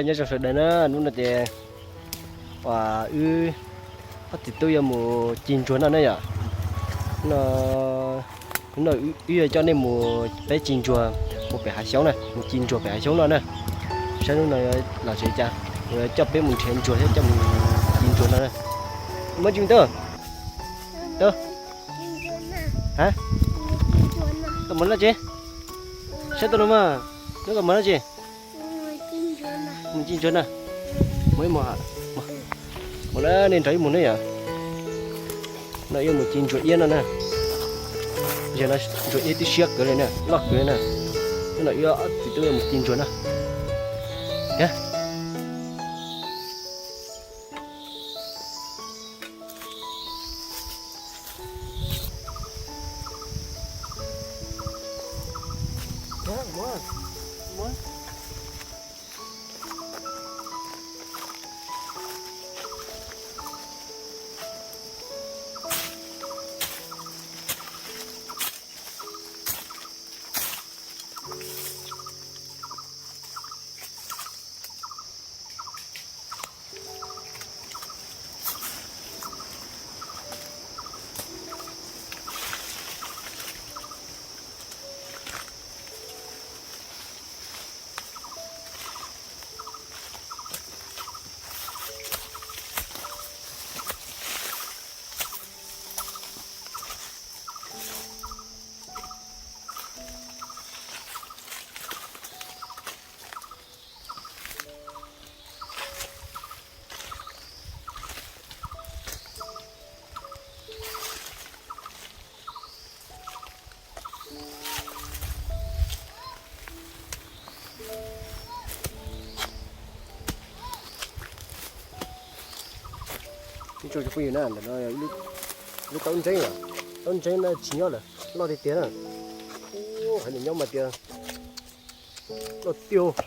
Nyob zoo sawv daws na, hnub no ces uas wb ob txiv tub yuav mus ci ntsuag noj na yom. No, hnub no wb yuav coj nej mus peb ci ntsuag, mus pem hav xyoob na, mus ci ntsuag pem hav xyoob noj na. Saib hnub no los tsev cas, coj peb mus nrhiav ntsuag thiab coj mus ci ntsuag noj na. Muaj tsis tau, tau, ha, tau mus noj tsev. Saib tau no mas, hnub tau mus noj tsev. Mus ci ntsuag na. Mus ib mus, mus na, nej nrog wb mus na yom. No wb mus ci ntsuag iab no na. Yog no ntsuag iab twb siab kawg li na, loj kawg na. Hnub no wb ob txiv tub mus ci ntsuag na. Ib tsoom phooj ywg na, ntawm no lub taub ntseeb, taub ntseeb na tsis nyob lawm, loj tiag tiag na. Ub, hais nws nyob mas tias loj tiag.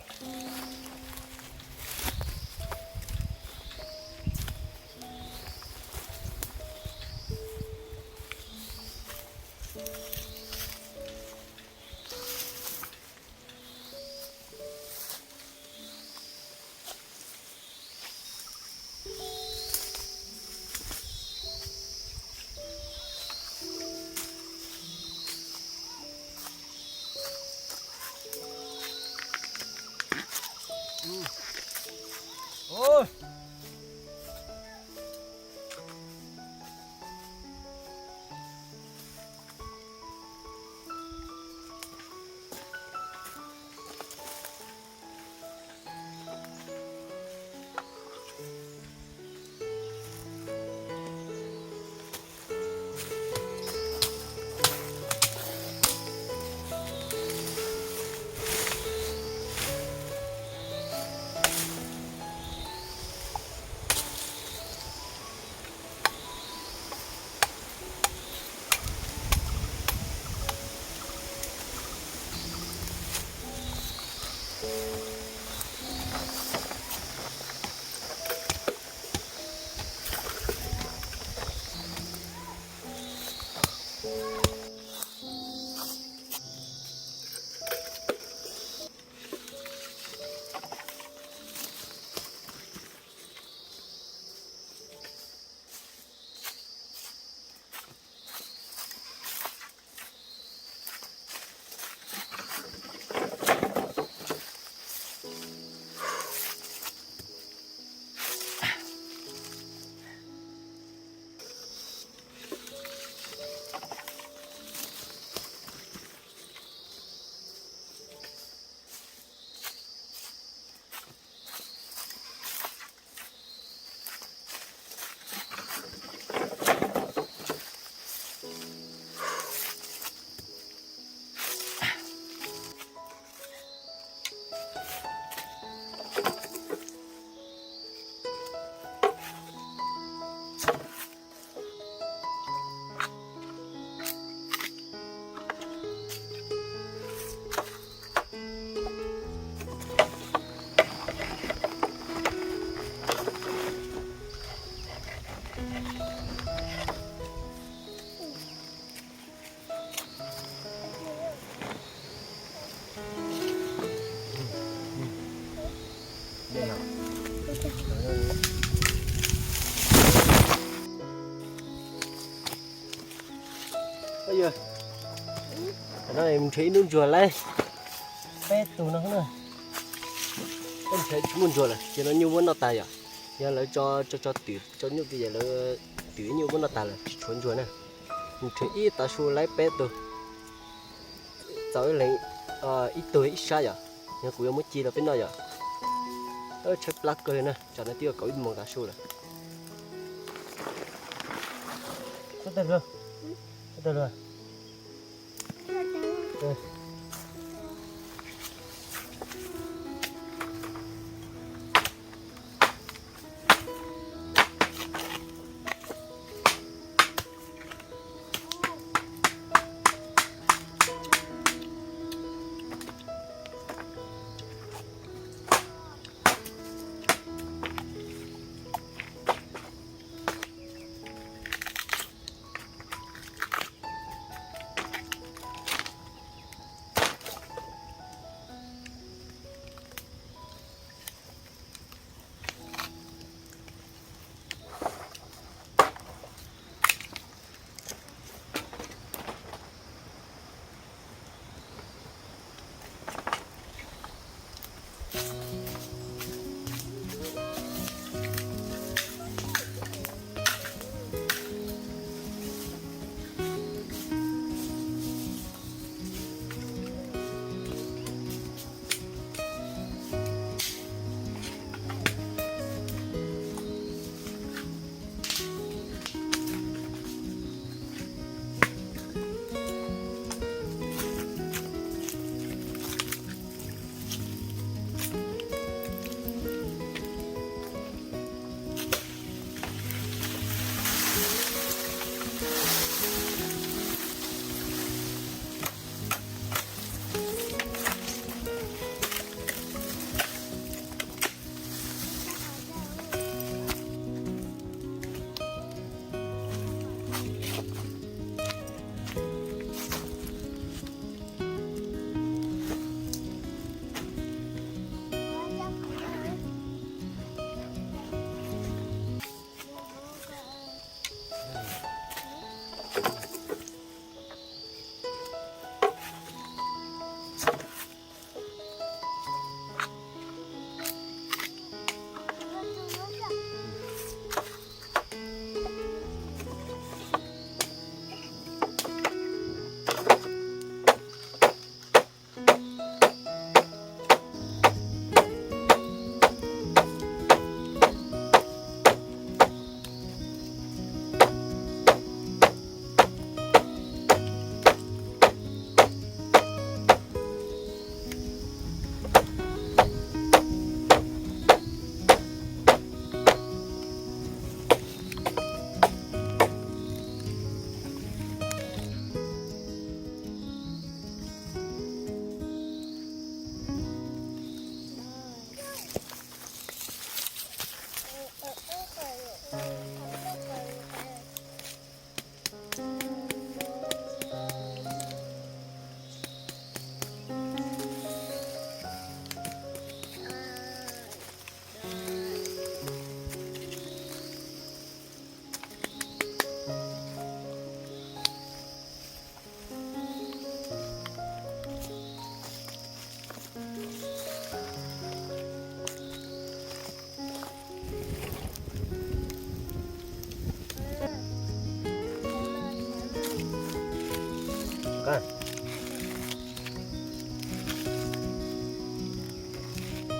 Nrhiav ib hnub ntsuag lawm, peb tug no na. Peb nrhiav tsis muaj ntsuag lawm, ces no nyuj muab noj tas yom. Yog lawv tso tso tso twm tso nyuj ces lawv twm nyuj muab noj tas lawm tsis tshuav ntsuag na. Nrhiav ib tav su lawm peb tug, txaus ib leeg ib tug ib sab yom. Yog kuv yuav muab ci rau peb noj yom. Tshaib plab kawg li na, tsam no twb yog kaum ib moos tav su lawm.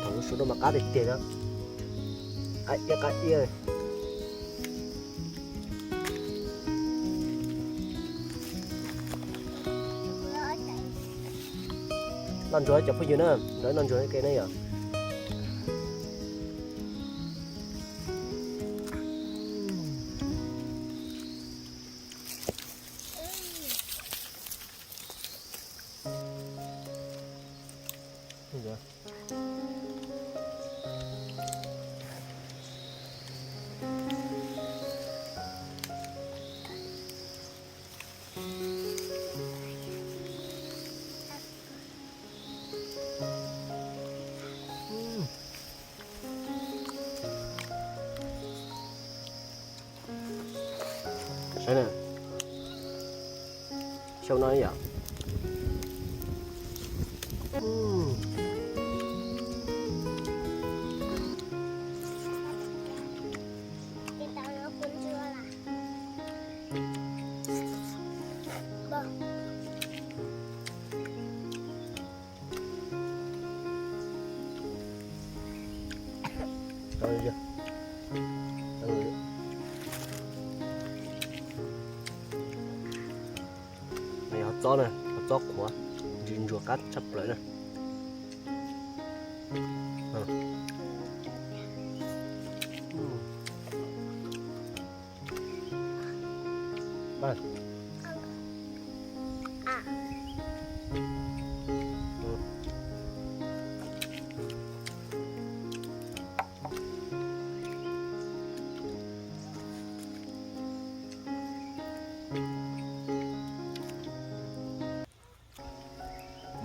Thaum lub su no mas qab tiag tiag na. Qab iab qab iab. Noj ntsuag cov phooj ywg na, nrog noj ntsuag ke na yom. Saib na. Xyoo no yom. Hov txob na, hov txob qhuav, ntsuag ntsuag qab tshaj plaws na.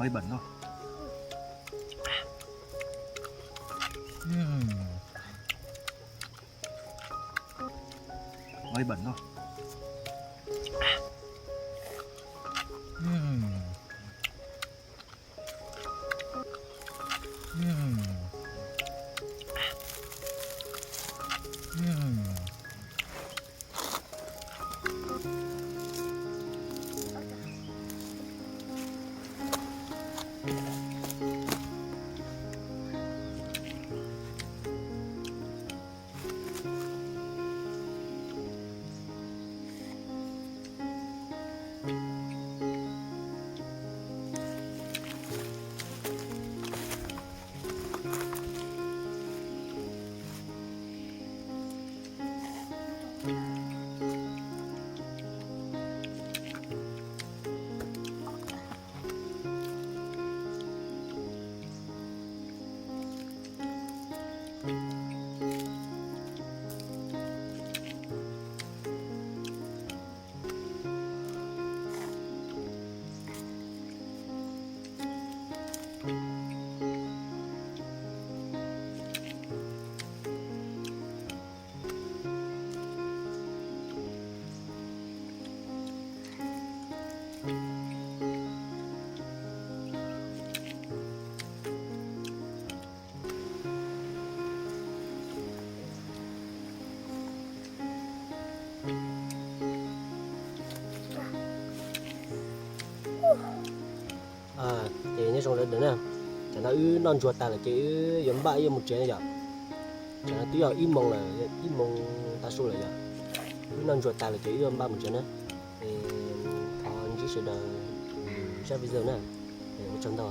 Ib bam no. Ib bam no. Ces nyob zoo sawv daws na, tam no wb noj ntsuag tas lawm ces wb yuav npaj wb yuav mus tsev na yom. Tam no twb yog ib moos lawm, ib moos tav su lawm yom. Wb noj ntsuag tas lawm ces wb yuav npaj mus tsev na. Es thov ntsib sawv daws lwm zaj video na. Es ua tsaug ntau.